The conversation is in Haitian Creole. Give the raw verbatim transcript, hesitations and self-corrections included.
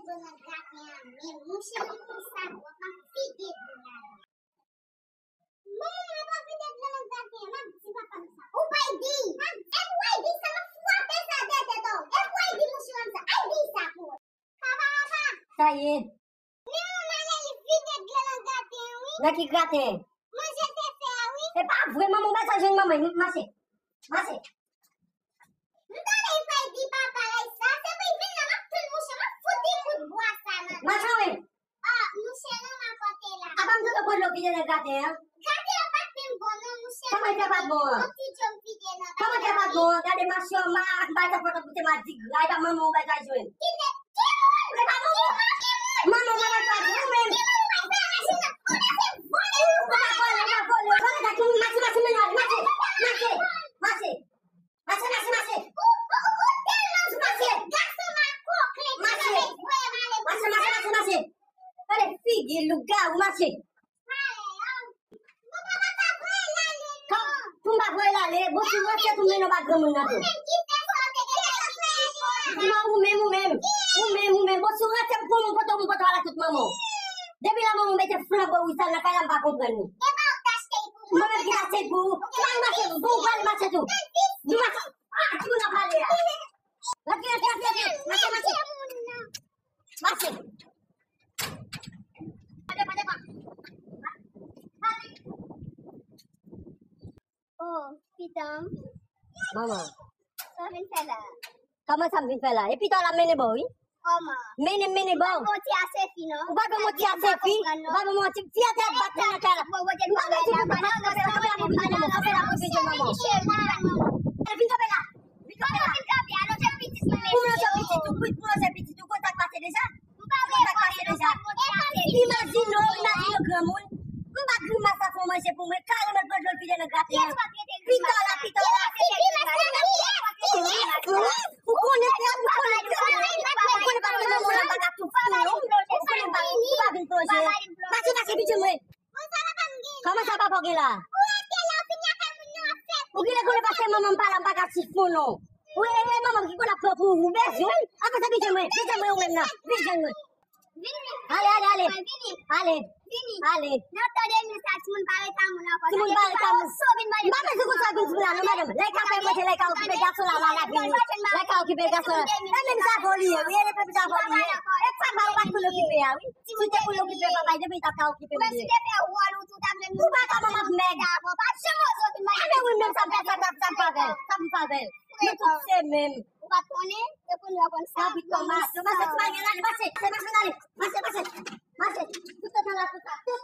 Nan graten an menm, mouche, mwen konn sa, w ap fide dlo la. Manman, mwen pa vide dlo nan graten an, m ap di papa m sa. Ou pral di? M ap, e pou w al di sa, m ap frape sa dèyè tèt ou. E pou w al di mouche a sa, al di sa pou ou. Papa, papa. Sa ye? Men manman ale li vide dlo nan graten an, wi. Nan ki graten? Manje te fè a, wi. Se pa vre, manman, ou pa sa jwenn manman, mache. Mache. M tande l pral di papa l sa, se pou l vin la, m ap tann mouche, m ap fout li kout bwa sa nan. Mache wi. Ah, mouche, non, m ap pote la. Apa m tonton pran dlo vide nan graten an? Graten an pa t menm bon, non, mouche. Kòman l fè pa t bon an? Yon ti dlo m vide nan. Kòman l fè pa t bon an? Gade mache, ma, ak bay sa fòt ap koute madigra, e pa manman ou bay sa jwenn. Ki nèg? Ki moun? E pa manman. Manman ou bay sa jwenn, ou menm. Ki moun ou bay sa jwenn? Ou ta se vòlè, ou pa vòlè, ou pa vòlè. Vòlè sa ki moun, mache, mache, men nou ale, mache, mache, mache. Mache, mache, mache. Ou, ou, ou, ou tèlman vòlè. Gason makòk, lè ki voye m ale pou sa. Mache, mache, mache, mache. Gade figi lougawou, mache. Pou m pa voye l ale, bon, si w ranse tou men nan ba granmoun nan tou. Ou menm, ou menm, ou menm, ou menm, bon, si w ranse pou m poto, m poto ala tout manman w. Depi lè manman w mete flanbo wouj sa nan kay la, m pa konprann li. Mwen menm ki t achte l pou ou. Ou pral mache, bon, ou pral mache tou. Nou mache. Ah, ki moun ap pale a? Rantre, rantre, rantre, rantre. Mache, mache. Mache. Pa devan, devan. Oh, pitan m. Manman. Sa w vin fè la? Kòman sa m vin fè la? E pitan w la mennen bò, wi. Kòman? Mennen, mennen bò. Ou pa bon ti a Sefi, non. Ou pa bon ti a Sefi. Ou pa bon ti, ti a te bat nan kay la. Ou pa bon ti pou bat nan kay la, kanpe la pou vide manman. Kanpe la pou vide manman. Vin kanpe la. Vin kanpe la. Vin kanpe, alonje pitit mwen, mesye. Pou lonje pitit ou, pou lonje pitit ou, konn sa k pase deja. M pa vle pale non, pa t monte a Sefi. Imajine w, imajine w granmoun. M pa grimas sa fè w manje pou mwen, kareman l pran dlo l vide nan graten an. Pitan w la, pitan w la. Ou konnen se, ou konnen se, ou konnen pa se manman w la m pa ka tou fou non. Ou konnen pa, ou pa vin plonje. Mache, mache, piti mwen. Kòman sa papa w gen la? Ou genlè konnen pa se manman m pa la, m pa ka tou fou non. Ou e, e manman m ki konn ap pran pou ou, ou bezwen. Anfen, se piti mwen, piti mwen ou menm nan. Piti mwen. Ale, ale, ale. Ale. Vini. Ale. Nan tan de mil sa, timoun pa ret a moun ankò. Timoun pa ret a moun. M pa bezwen konsa vin di la non, madanm. Lè ka fè manje, lè ka okipe gason la, la, la, vini. Lè ka okipe gason la. E menm sa vò li ye, wi, e menm sa vò li ye. E papa ou pa t konn okipe a, wi. Si w te konn okipe papa, depi l t ap ka okipe manje. Ou pa ka manman mèg. Enben wi, menm sa m fè, sa, sa, sa m pa fè l. Sa m pa fè l. Nou tout se menm. Ou pa t konnen? E pou nou aprann sa. Sa vit kòman? Mache, mache, mache, mache, mache, mache. Tout tan la, tout sa. Tout.